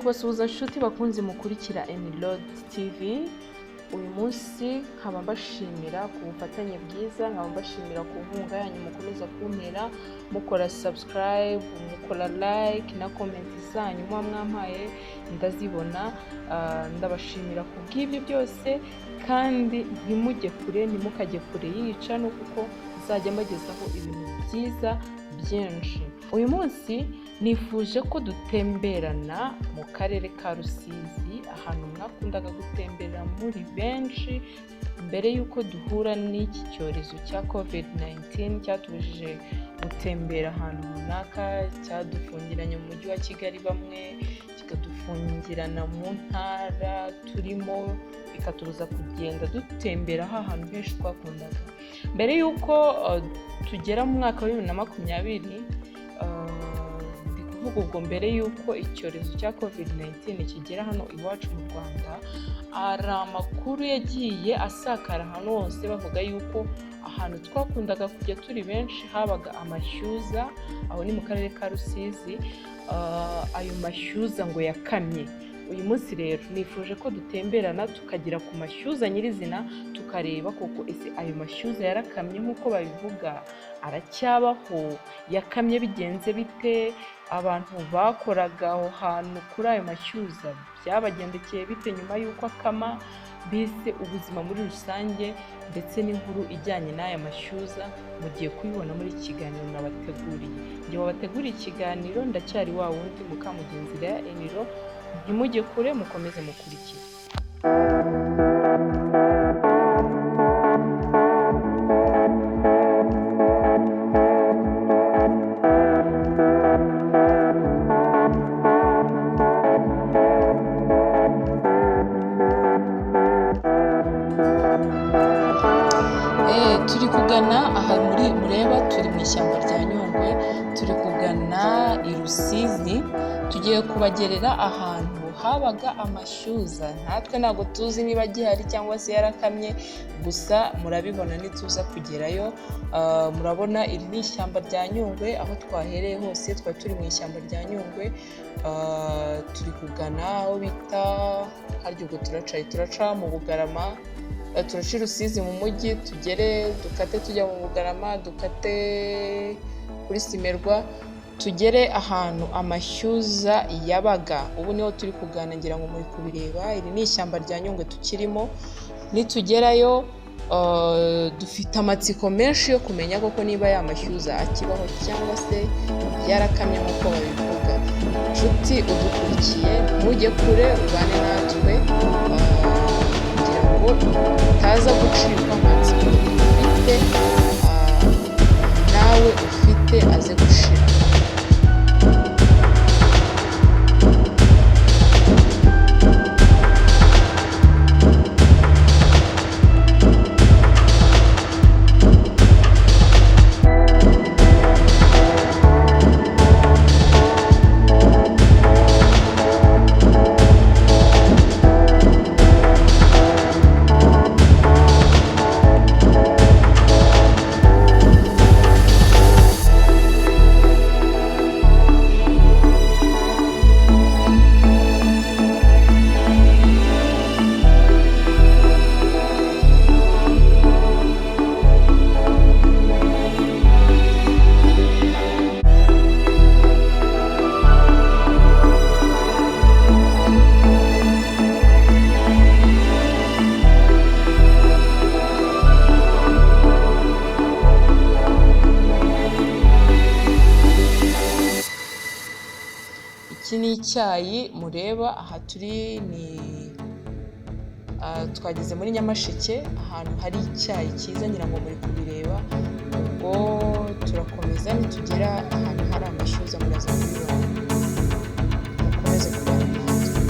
Kubasuhuza nshuti bakunze mukurikira Enilod TV. Uyu munsi nkaba mbashimira ku bufatanye bwiza, nkaba mbashimira ku nkunga yanyu mukomeza kuntera, mukora subscribe, mukora like na comment zanyu muba mwampaye ndazibona. Ndabashimira ku bw'ibyo byose, kandi ntimujye kure, ntimukajye kure yica no kuko nzajya mbagezaho ibintu byiza byinshi. Uyu munsi nifuje ko dutemberana mu karere ka Rusizi, ahantu mwakundaga gutembera muri benshi mbere y'uko duhura n'iki cyorezo cya COVID-19 cyatubujije gutembera ahantu runaka, cyadufungiranye mu mujyi wa Kigali bamwe, kikadufungirana mu ntara turimo, bikatubuza kugenda dutembera ahantu henshi twakundaga. Mbere y'uko tugera mu mwaka wa 2020, ndi kuvuga ubwo mbere y'uko icyorezo cya COVID-19 kigera hano iwacu mu Rwanda, hari amakuru yagiye asakara ahantu hose bavuga yuko ahantu twakundaga kujya turi benshi habaga amashyuza, aho ni mu karere ka Rusizi, ayo mashyuza ngo yakamye. Uyu munsi rero nifuje ko dutemberana tukagera ku mashyuza nyirizina, tukareba koko ese ayo mashyuza yarakamye nk'uko babivuga, aracyabaho, yakamye bigenze bite, abantu bakoraga aho hantu kuri ayo mashyuza byabagendekeye bite nyuma y'uko akama, mbese ubuzima muri rusange ndetse n'inkuru ijyanye n'aya mashyuza mugiye kubibona muri iki kiganiro nabateguriye. Njye wabateguriye ikiganiro ndacyari wa wundi Mukamugenzi Lea Eniro, ntimujye kure, mukomeze mukurikire. Turi kugana aha muri mureba, turi mu ishyamba rya Nyungwe, turi kugana i Rusizi, tugiye kubagerera ahantu habaga amashyuza. Natwe ntabwo tuzi niba agihari cyangwa se yarakamye, gusa murabibona nituza kugerayo. Murabona iri ni ishyamba rya Nyungwe, aho twahereye hose twari turi mu ishyamba rya Nyungwe. Turi kugana aho bita harya, ubwo turaca mu Bugarama, turaca i Rusizi mu mujyi, tugere dukate tujya mu Bugarama, dukate kuri Simerwa, tugere ahantu amashyuza yabaga. Ubu niho turi kugana, ngira ngo muri kubireba, iri ni ishyamba rya Nyungwe tukirimo. Nitugerayo dufite amatsiko menshi yo kumenya koko niba ya mashyuza akibaho cyangwa se yarakamye nk'uko babivuga. Nshuti udukurikiye, ntujye kure, ubane natwe kugira ngo utaza gucikwa amatsiko ufite, nawe ufite aze gushira. Iki ni icyayi mureba aha turi ni twageze muri Nyamasheke, ahantu hari icyayi cyiza, ngira ngo muri kubireba. Ubwo turakomeza nitugera ahantu hari amashyuza muraza kubibona, mukomeze kubana natwe.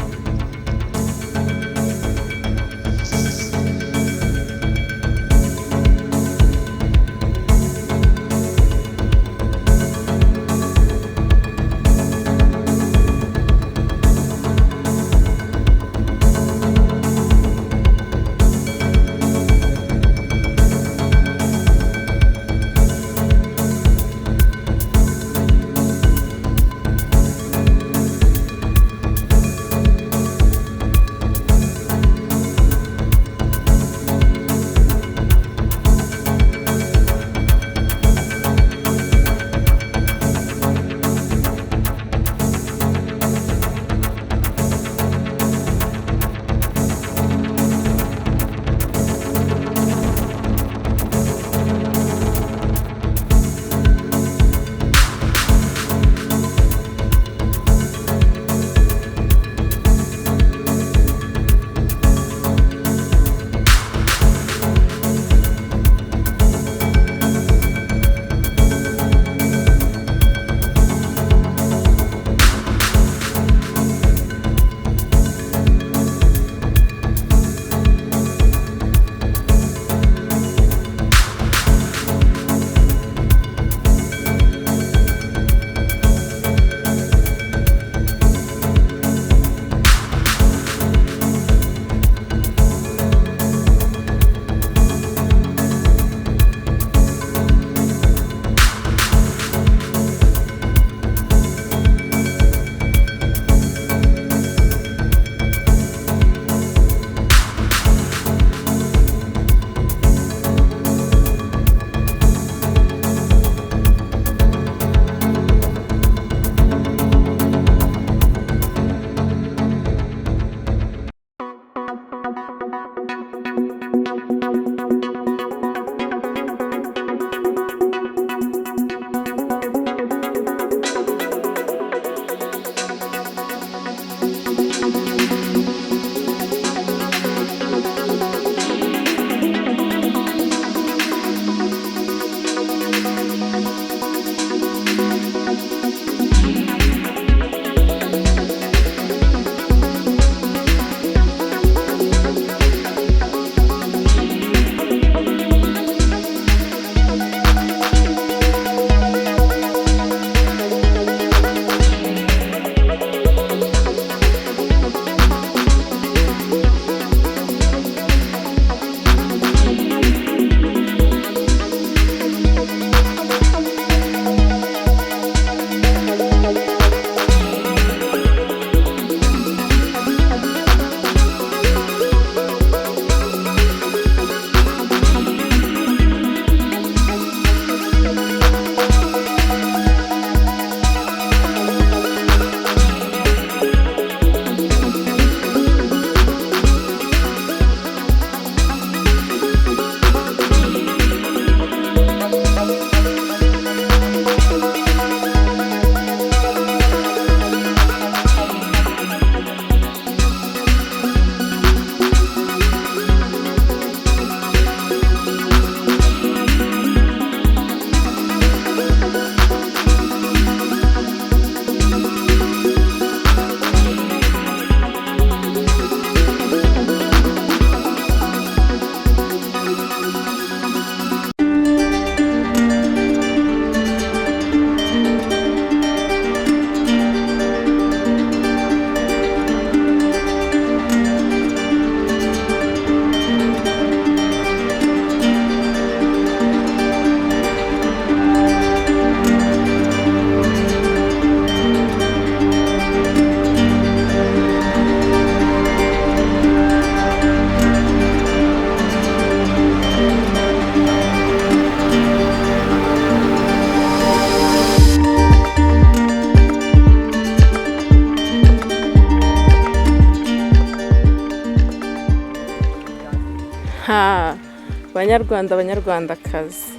Banyarwanda, Banyarwandakazi,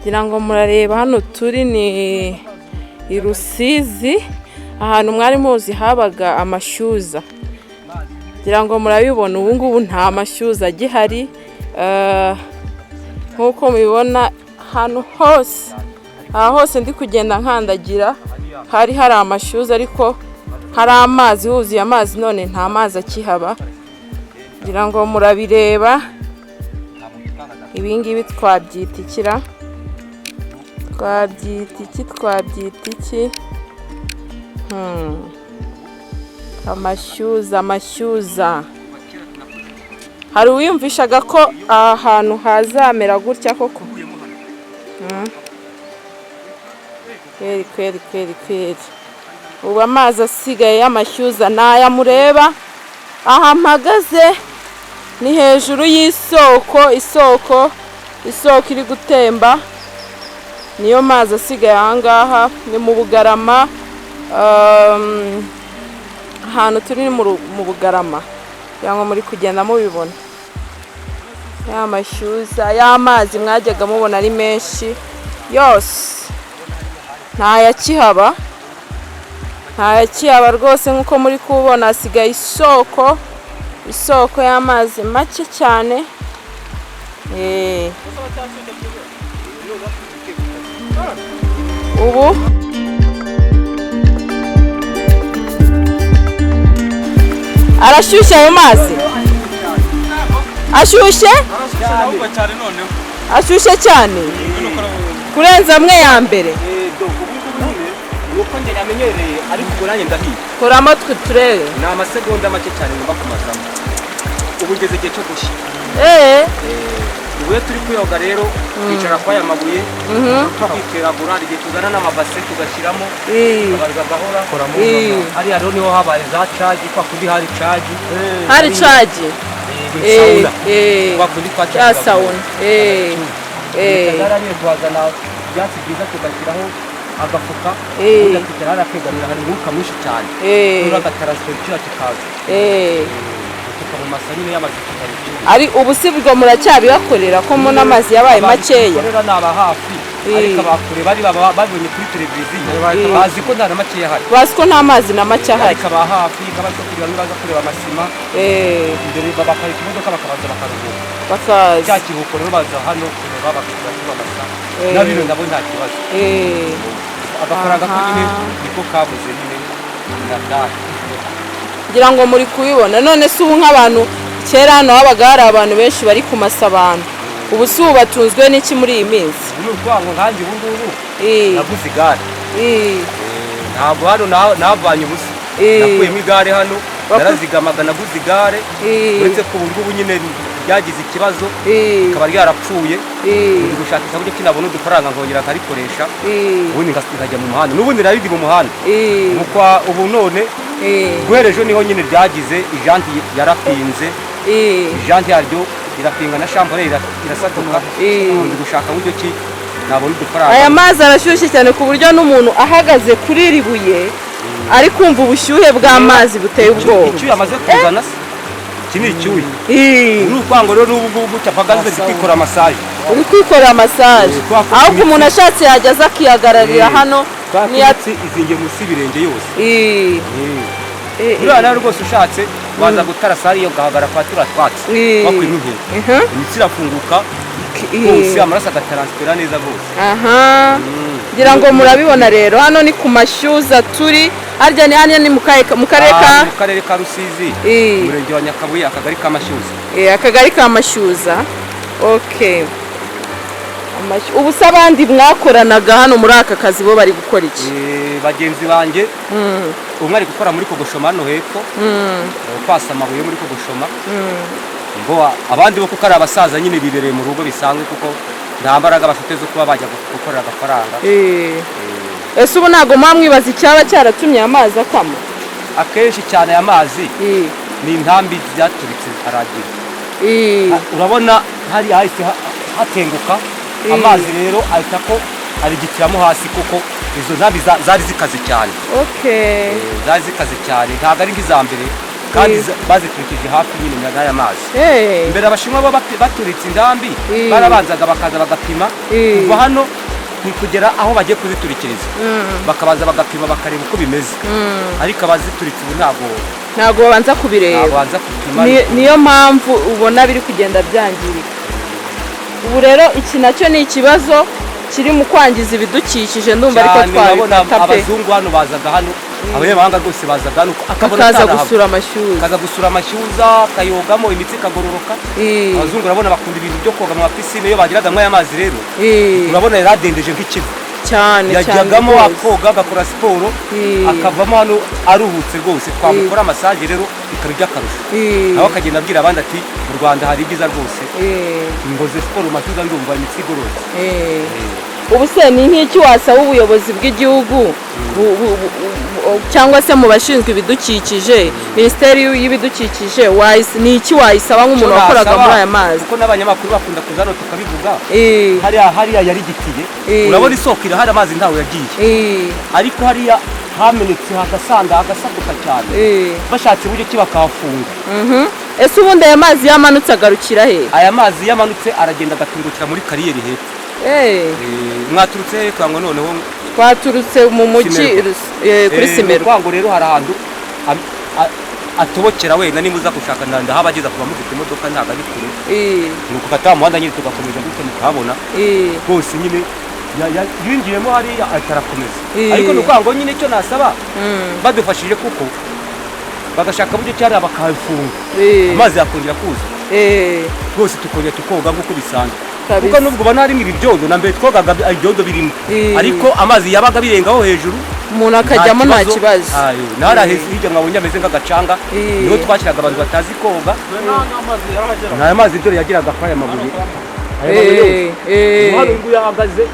ngira ngo murareba hano turi ni i Rusizi, ahantu mwari muzi habaga amashyuza. Ngira ngo murabibona, ubu ngubu nta mashyuza agihari. Nk'uko mubibona ahantu hose, aha hose ndi kugenda nkandagira hari hari amashyuza, ariko hari amazi, huzuye amazi, none nta mazi akihaba. Ngira ngo murabireba. Ibi ngibi twabyita ikira, twabyita iki, twabyita iki? Amashyuza, amashyuza. Hari uwiyumvishaga ko aha hantu hazamera gutya koko? Kweri kweri kweri kweri, ubu amazi asigaye y'amashyuza ni aya mureba. Aha mpagaze ni hejuru y'isoko, isoko, isoko iri gutemba, niyo mazi asigaye aha ngaha. Ni mu Bugarama, ahantu turi ni mu Bugarama, kugira ngo muri kugenda mubibona. Ya mashyuza y'amazi mwajyaga mubona ari menshi yose ntayakihaba, ntayakihaba rwose. Nk'uko muri kubona, hasigaye isoko, isoko y'amazi make cyane. Ubu arashyushye ayo mazi, ashyushye ashyushye cyane kurenza amwe ya mbere. Nuko njye namenyereye, ariko ubwo nanjye ndahiye. Kuramo twe turebe. Ni amasegonda make cyane ngomba kumazamo, ubu ngeze igihe cyo gushya. Ubu iyo turi kuyoga rero, twicara kwa aya mabuye tukiteragura. Hari igihe tuzana n'amabase tugashyiramo, tukabanza gahora. Hariya rero niho habaye za cagi, kwa kundi hari cagi. Hari cagi. Sauna. Kwa kundi kwa Ya sauna. Hariya tuhazana ibyatsi byiza, tugashyiraho agafuka, ubundi akicara hariya akegamira, hari umwuka mwinshi cyane, rero agataransifera icyuya kikaza tukamumasa nyine y'amazi tukayicyuya. Ari ubu si bwo muracyabibakorera ko mbona amazi yabaye makeya? Dukorera ni aba hafi, ariko abakure bari baba babonye kuri televiziyo bazi ko nta na makeya ahari. Bazi ko nta mazi na make ahari. Ariko aba hafi nk'abaza kureba, baza kureba amasima imbere, baparika imodoka bakabanza bakaruhuka. Bakaza. Cya kiruhuko rero baza hano kureba, bakicara tubamasa n'abiro nabo nta kibazo. Agafaranga ko nyine niko kabuze nyine na data. Ngira ngo muri kubibona. None se ubu nk'abantu kera hano habaga hari abantu benshi bari kumasa abantu, ubu si ubu batunzwe n'iki muri iyi minsi? Ni urwango nkanjye ubu ngubu naguze igare. Ntabwo hano navanye ubusa. Nakuyemo igare hano, narazigamaga, naguze igare. Uretse ko ubu ngubu nyine ryagize ikibazo, rikaba ryarapfuye, ndi gushakisha uburyo ki nabona udufaranga nkongera nkarikoresha, ubundi nkajya mu muhanda. N'ubundi nari ndi mu muhanda ubu none guhera ejo niho nyine ryagize ijanti yarapinze, ijanti yaryo irapinga na shambure irasatuka. Ndi gushaka uburyo ki nabona udufaranga. Aya mazi arashyushye cyane ku buryo n'umuntu ahagaze kuri iri buye ari kumva ubushyuhe bw'amazi buteye ubwoba. Icyuya amaze kuzana se, iki ni icyuya. Ni urwango rero n'ubu ngubu gutya mpagaze ndi kwikora massage. Uri kwikorera massage. Ahubwo umuntu ashatse yajya aza akihagararira hano. Imitsi izingiye munsi y'ibirenge yose. Buriya nawe rwose ushatse waza gutarasa hariya ugahagarara kwa turiya twatsi, wakwima inkweto, imitsi irafunguka rwose, amaraso agataransifera neza rwose. Aha ngira ngo murabibona rero, hano ni ku mashyuza turi. Harya ni hano ni mu karere ka Mu karere ka Rusizi, umurenge wa Nyakabuye, akagari ka Mashyuza. Akagari ka Mashyuza, okay. Ubu se abandi mwakoranaga hano muri aka kazi bo bari gukora iki? Bagenzi banjye, umwe ari gukora muri Kogoshoma hano hepfo, kwasa amabuye muri Kogoshoma. Ngo abandi bo kuko ari abasaza nyine bibereye mu rugo bisanzwe, kuko nta mbaraga bafite zo kuba bajya gukorera agafaranga. Ese ubu ntabwo muba mwibaza icyaba cyaratumye amazi akama? Akenshi cyane aya mazi ni intambi zaturitse aragira. Urabona hari hahise hatenguka amazi, rero ahita ko arigitiramo hasi, kuko izo ntambi zari zikaze cyane. Okay. Zari zikaze cyane, ntabwo ari nk'iza mbere. Kandi baziturikije hafi nyine n'aya mazi. Mbere Abashinwa bo baturitse indambi, barabanzaga bakaza bagapima kuva hano ni kugera aho bagiye kuziturikiriza, bakabanza bagapima bakareba uko bimeze. Ariko abazituritse ubu ntabwo Ntabwo babanza kubireba. Babanza gupima. Niyo mpamvu ubona biri kugenda byangirika. Ubu rero iki nacyo ni ikibazo kiri mu kwangiza ibidukikije, ndumva ariko Cyane, urabona twabifata pe. abazungu hano bazaga hano, abanyamahanga rwose bazaga hano, akabona Bakaza atarahava. gusura amashyuza. Akaza gusura amashyuza, akayogamo, imitsi ikagororoka. Abazungu urabona bakunda ibintu byo koga mu mapisine. Iyo bageraga muri aya mazi rero, urabona yari adendeje nk'Ikivu. Cyane cyane. Yajyagamo Rwose. akoga, agakora siporo, akavamo hano aruhutse rwose. Twamukora massage rero bikaba iby'akarusho. Nawe akagenda abwira abandi ati: "Mu Rwanda hari ibyiza rwose, ngoze siporo mu mashyuza, ndumva imitsi igororotse." Ubu se ni nk'iki wasaba ubuyobozi bw'igihugu cyangwa se mu bashinzwe ibidukikije, Minisiteri y'Ibidukikije, ni iki wayisaba nk'umuntu Icyo wakoraga nasaba, muri aya mazi? kuko n'abanyamakuru bakunda kuza hano tukabivuga, hariya yarigitiye. Urabona isoko irahari, amazi ntaho yagiye, ariko hariya hamenetse hagasanda, hagasakuka cyane. Bashatse uburyo ki bakahafunga. Ese ubundi aya mazi yamanutse agarukira he? Aya mazi yamanutse aragenda agatungukira muri kariyeri hepfo. Mwaturutse he kugira ngo noneho? Twaturutse mu mujyi. Simerwa. Kuri Simerwa. Ni ukuvuga ngo rero hari ahantu atobokera. Wenda niba uza gushaka ndahaba ageza kuba mufite imodoka, ntabwo ari kure. Ni ugufata wa muhanda nyine tugakomeza gutya mukahabona. Rwose nyine yinjiyemo hariya ahita arakomeza. Ariko ni ukuvuga ngo nyine icyo nasaba, badufashije kuko bagashaka uburyo ki hariya bakahafunga, amazi yakongera kuza rwose, tukongera tukoga nk'uko bisanzwe. Kuko nubwo ubona harimo ibi byondo, na mbere twogaga ibyondo birimo, ariko amazi yabaga birengaho hejuru. Umuntu akajyamo nta kibazo. Naho hirya mwabonye ameze nk'agacanga, niho twashyiraga abantu batazi koga. Nta mazi dore yageraga kuri aya mabuye, aya mabuye yose. Hano nguyu ahagaze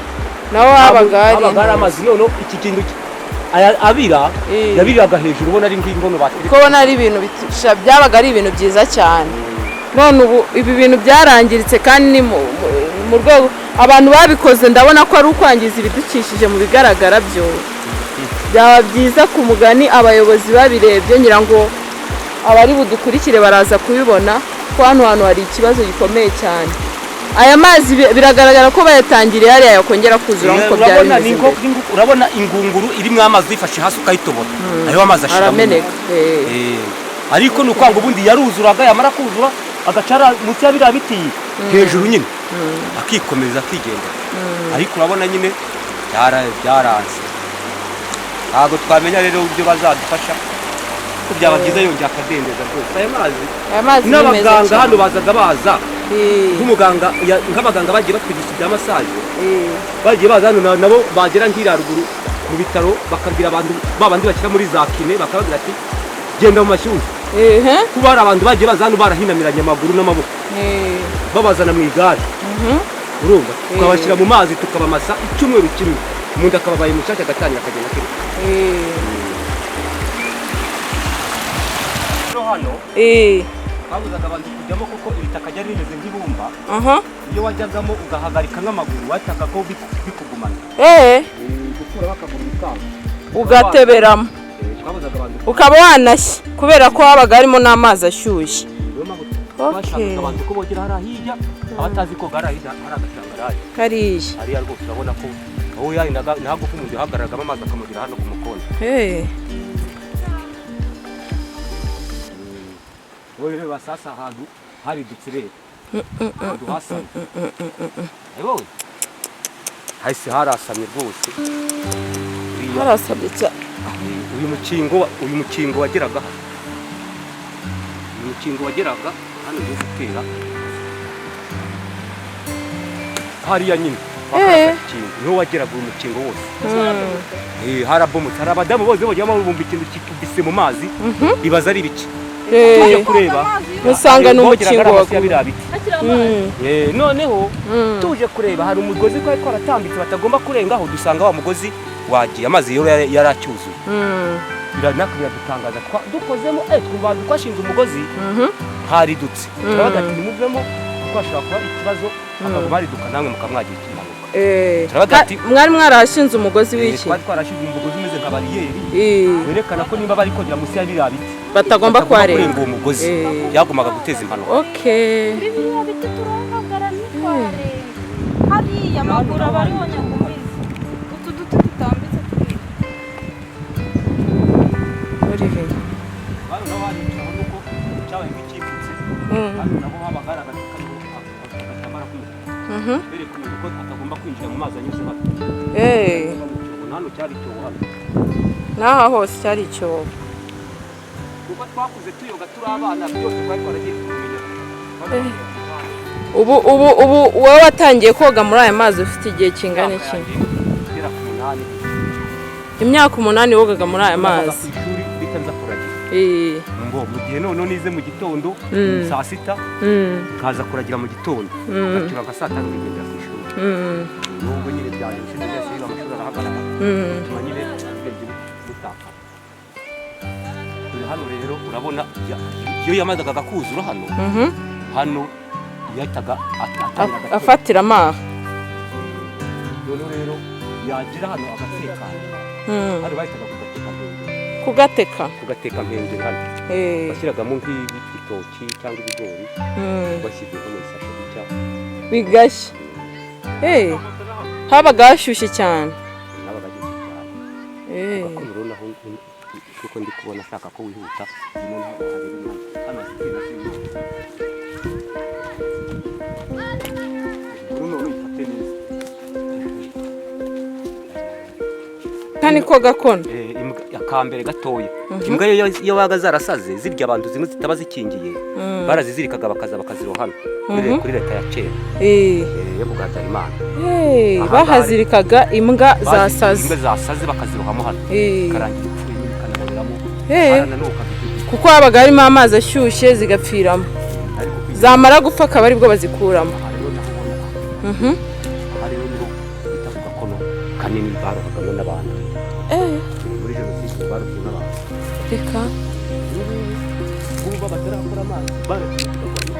Naho habaga hari habaga hari amazi. Noneho iki kintu aya abira yabiriraga hejuru, ubona ari nk'inkono bateretse. Kuko ubona ari ibintu byabaga ari ibintu byiza cyane. None ubu ibi bintu byarangiritse, kandi ni mu rwego abantu babikoze, ndabona ko ari ukwangiza ibidukikije. Mu bigaragara byo byaba byiza ku mugani abayobozi babirebye. Ngira ngo abari budukurikire baraza kubibona ko hano hantu hari ikibazo gikomeye cyane. Aya mazi biragaragara ko bayatangiriye hariya, yakongera kuzura nk'uko byari Urabona ni bimeze mbere. Urabona ingunguru irimo amazi, uyifashe hasi ukayitobora, ayo amazi ashiramo. Arameneka. Ariko ni ukuvuga ngo ubundi yaruzuraga, yamara kuzura agacara munsi ya biriya biti hejuru nyine, akikomeza akigendera. Ariko urabona nyine byaranze, ntabwo twamenya rero uburyo bazadufasha ko byaba byiza yongera akadendeza rwose aya mazi. Aya mazi ni meza N'abaganga cyane. hano bazaga baza, nk'umuganga nk'abaganga bagiye batwigisha ibya massage, bagiye baza hano nabo bagera nk'iriya ruguru mu bitaro, bakabwira abantu ba bandi bashyira muri za kiné, bakababwira ati: "Genda mu mashyuza." Kuba hari abantu bagiye baza hano barahinamiranye amaguru n'amaboko, babazana mu igare, urumva, tukabashyira mu mazi, tukabamasa icyumweru kimwe, umuntu akababaye mushyashya, agatangira akagenda akiruka. Rero hano babuzaga abantu kujyamo kuko ibitaka ryari rimeze nk'ibumba. Iyo wajyagamo ugahagarika nk'amaguru, wahitaga ko bikugumana. Gukuramo akaguru bikanga. Ugateberamo. Twabuzaga abantu. Ukaba wanashye kubera ko habaga harimo n'amazi ashyushye. Niyo mpamvu twashakaga abantu ko bogera hariya hirya, abatazi koga, hariya hirya hari agasangaraye. Hariya. Hariya rwose urabona ko aho yahinaga ntabwo ko umuntu yahagararagamo, amazi akamugera hano ku mukondo. Wowe rero basasa ahantu haridutse rero, ahantu hasamye wowe hahise harasamye rwose. Harasabye cyane. Uyu mukingo wageraga hano, uyu mukingo wageraga hano ugiye gutera hariya nyine mukingo niho wageraga, uyu mukingo wose. Harabomotse. Hari abadamu bose bajyamo bumva ikintu kikubise mu mazi, bibaza ari ibiki, tujya kureba Usanga ni bogeraga umukingo ari amasi ya waguye. Biriya biti. Noneho tuje kureba, hari umugozi twari twaratambitse batagomba kurengaho, dusanga wa mugozi wagiye, amazi yo yari acyuzuye. Natwe biradutangaza, dukozemo twumva ahantu twashinze umugozi haridutse. Turabaga ati: "Nimuvemo kuko hashobora kuba ikibazo, hakaguma hariduka namwe mukamwagira ikimpanuka." Turabaga Mwari mwarahashinze umugozi w'iki? Twari twarashinze umugozi umeze nka bariyeri, werekana ko niba bari kogera munsi ya biriya biti. Batagomba kuharenga. Kurenga uwo mugozi. Byagumaga guteza impanuka. Okay. Biriya biti turahagara ntitwarenga. Hariya amaguru aba ariho nyagumiza. Utu duti dutambitse tubiri. Olivier. Hano naho hari icyobo nuko cyabaye nk'icyipfutse. Hano naho habaga hari agatambaro k'umutuku. Bereka umuntu ko atagomba kwinjira mu mazi anyuze hano. Hano cyari icyobo hano. N'aha hose cyari icyobo. Kuko twakuze tuyoga turi abana byose twari twaragiye kubimenya. Ubu ubu ubu wowe watangiye koga muri aya mazi ufite igihe kingana iki? Igera ku 8. Imyaka 8 wogaga muri aya mazi. Ku ishuri bitanza kuragira. Ngo mu gihe none nize mu gitondo saa 6 nkaza kuragira mu gitondo. Ngacyura nka saa 5 nkigendera ku ishuri. Nubwo nyine byaje ushize byose amashuri arahagarara. Bituma nyine ubwenge butaka. Hano rero urabona iyo yamazaga kuzura hano. Hano yahitaga afatira amaha. Noneho rero yagira hano agatekana. Hano bahitaga kugateka mpengeri. Kugateka? Kugateka mpengeri hano. Bashyiragamo nk'ibitoki cyangwa ibigori. Bashyizeho mu isashe gutya. Bigashya. Habaga hashyushye cyane. Habaga hashyushye cyane. Ugakomera naho kuko ndi kubona ashaka ko wihuta. Hano Kani ko gakono akambere gatoya. Imbwa iyo baga zarasaze zirya abantu zimwe zitaba zikingiye barazizirikaga bakaza bakaziroha hano kuri leta ya kera yo kugahatara Imana. Bahazirikaga imbwa zasaze. Imbwa zasaze bakazirohamo hano karangira ipfuye bikanaboreramo. Kuko habaga harimo amazi ashyushye zigapfiramo. Zamara gupfa akaba aribwo bazikuramo. Hariho niho bita ku gakono kanini barohagamo n'abantu. Muri jenoside barobye n'abantu. Reka. Ubu batarakora amazi barobye n'abantu.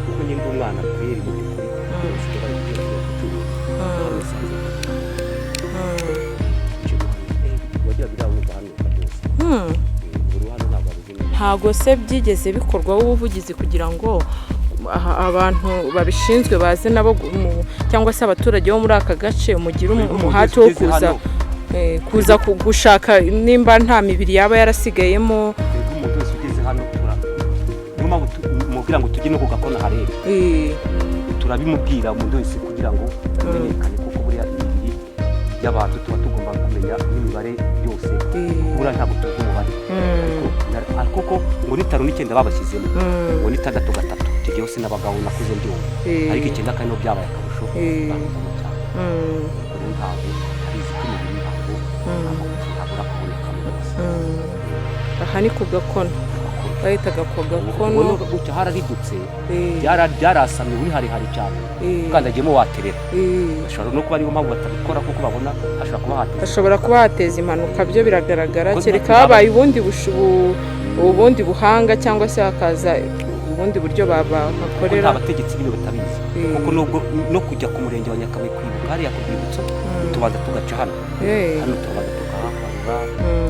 Kuko nyine umwana kweri mu by'ukuri basigaye bari kugera ku cyuma. Ntago se byigeze bikorwaho ubuvugizi kugira ngo abantu babishinzwe baze nabo cyangwa se abaturage bo muri aka gace mugire umuhati wo kuza gushaka nimba nta mibiri yaba yarasigayemo. Umuntu wese ugeze hano mubwira ngo tujye no ku gakono harebe. Turabimubwira umuntu wese kugira ngo tumenyekane kuko buriya imibiri y'abantu tuba tugomba kumenya n'imibare yose. Buriya ntabwo tuzi umubare. Ariko ko ngo ni 59 babashyizemo ngo ni 6 3 icyo gihe hose n'abagabo nakuze mbyumva. Ariko 9 kandi byabaye akarusho barutamo cyane. Rero ntabwo abizi ko imibiri ntabwo ntabura kuboneka rwose. Aha ni ku gakono. Bahitaga ku gakono. Gutya hararidutse byarasamye uri harihari cyane. Ukandagiyemo waterera. Bashobora no kuba ariyo mpamvu batabikora kuko babona hashobora kuba hateza impanuka byo biragaragara kereka habaye ubundi buhanga cyangwa se hakaza ubundi buryo babakorera. Abategetsi bino batabizi kuko nubwo no kujya ku murenge wa Nyakabuye kwibuka hariya ku rwibutso tubanza tugaca hano. Hano tubanza tukahakarura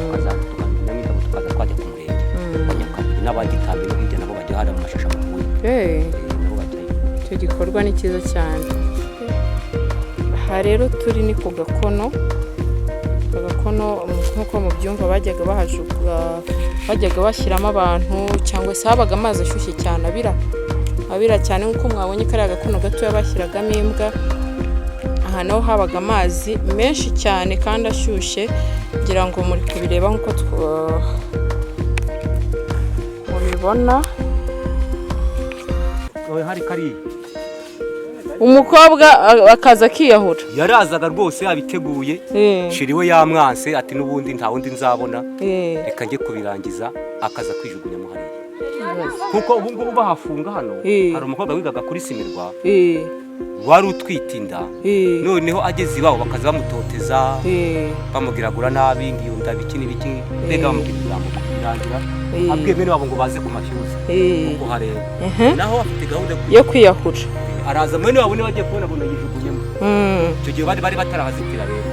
tukaza tukamenya n'indabo tukaza twajya ku murenge wa Nyakabuye n'abagitambi no hirya nabo bajya hariya mu mashasha maguye. Nabo bajyayo. Icyo gikorwa ni cyiza cyane. Aha rero turi ni ku gakono. Agakono nk'uko mubyumva bajyaga bahajuga bajyaga bashyiramo abantu cyangwa se habaga amazi ashyushye cyane abira cyane nk'uko mwabonye kariya gakono gatoya bashyiragamo imbwa. Aha naho habaga amazi menshi cyane kandi ashyushye ngira ngo muri kubireba nk'uko mubibona. Hari kariya umukobwa akaza akiyahura. Yarazaga rwose yabiteguye. Shiriwe yamwanse ati n'ubundi nta wundi nzabona reka njye kubirangiza akaza kwijugunyamo hariya. Kuko ubu ngubu bahafunga hano hari umukobwa wigaga kuri Simirwa wari utwite inda noneho ageze iwabo bakaza bamutoteza bamugiragura nabi ngiyo nda biki n'ibiki mbega bamubwira ijambo birangira abwiye bene wabo ngo baze ku mashyuza kuko hareba naho afite gahunda yo kwiyahura. Araza mwene wabo niba agiye kubona abona yijugunyemo. Icyo gihe bari batarahazitira rero.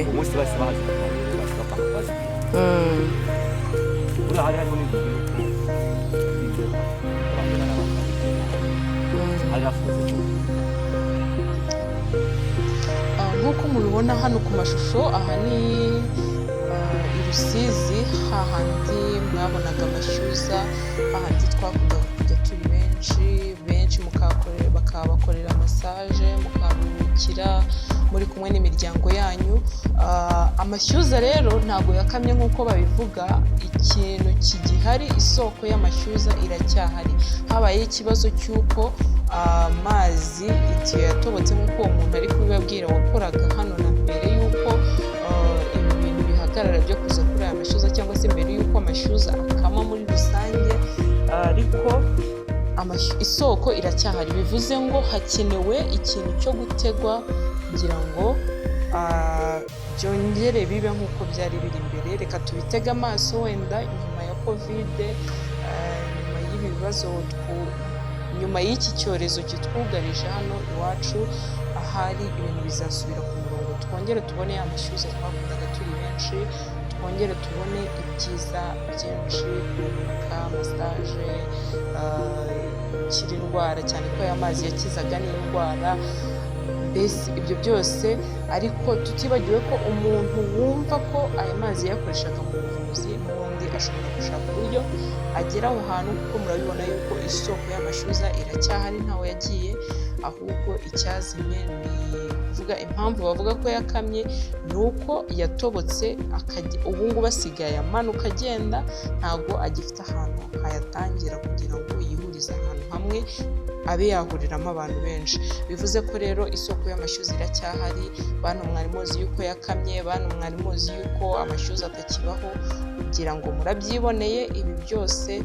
Umunsi bose bahazitira rero basi bapfa kubazitira. Buriya hari hariho n'inzugi y'uko hari hafunze. Nk'uko mubibona hano ku mashusho, aha ni i Rusizi, hahandi mwabonaga amashyuza, hahandi twakundaga kujya turi benshi benshi, bakabakorera massage, mukaruhukira muri kumwe n'imiryango yanyu. Amashyuza rero ntabwo yakamye nk'uko babivuga. Ikintu kigihari, isoko y'amashyuza iracyahari. Habayeho ikibazo cy'uko amazi, itiyo yatobotse, nk'uko uwo muntu ari kubibabwira wakoraga hano na mbere y'uko ibi bintu bihagarara byo kuza kuri aya mashyuza, cyangwa se mbere y'uko amashyuza akama muri rusange. Ariko isoko iracyahari, bivuze ngo hakenewe ikintu cyo gutegwa kugira ngo byongere bibe nk'uko byari biri mbere. Reka tubitege amaso, wenda nyuma ya COVID, nyuma y'ibi bibazo, nyuma y'iki cyorezo kitwugarije hano iwacu, ahari ibintu bizasubira ku murongo, twongere tubone ya mashyuza twakundaga turi benshi, twongere tubone ibyiza byinshi, kuruhuka, massage, gukira indwara, cyane ko aya mazi yakizaga n'indwara, mbese ibyo byose. Ariko tutibagiwe ko umuntu wumva ko aya mazi yayakoreshaga mu buvuzi, n'ubundi ashobora gushaka uburyo agera aho hantu, kuko murabibona yuko isoko y'amashyuza iracyahari, ntawe yagiye. Ahubwo icyazimye, ni kuvuga impamvu bavuga ko yakamye, ni uko yatobotse, ubu ngubu asigaye amanuka agenda, ntabwo agifite ahantu hayatangira kugira ngo yihurize ahantu hamwe abe yahuriramo abantu benshi. Bivuze ko rero isoko y'amashyuza iracyahari. Bantu mwari muzi yuko yakamye, bantu mwari muzi yuko amashyuza atakibaho, kugira ngo murabyiboneye. Ibi byose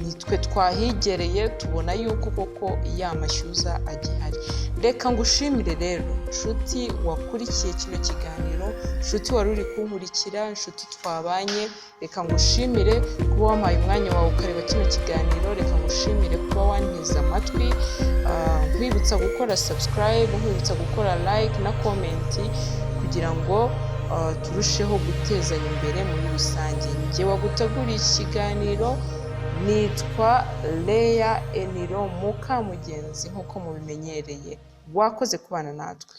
nitwe twahigereye, tubona yuko koko ya mashyuza agihari. Reka ngushimire rero, nshuti wakurikiye kino kiganiro, nshuti wari uri kunkurikira, nshuti twabanye. Reka ngushimire kuba wampaye umwanya wawe ukareba kino kiganiro. Reka ngushimire kuba wanteze amatwi. Nkwibutsa gukora subscribe, nkwibutsa gukora like na comment kugira ngo turusheho gutezanya imbere muri rusange. Njye waguteguriye iki kiganiro nitwa Leya Eniro Mukamugenzi, nk'uko mubimenyereye. Wakoze kubana natwe.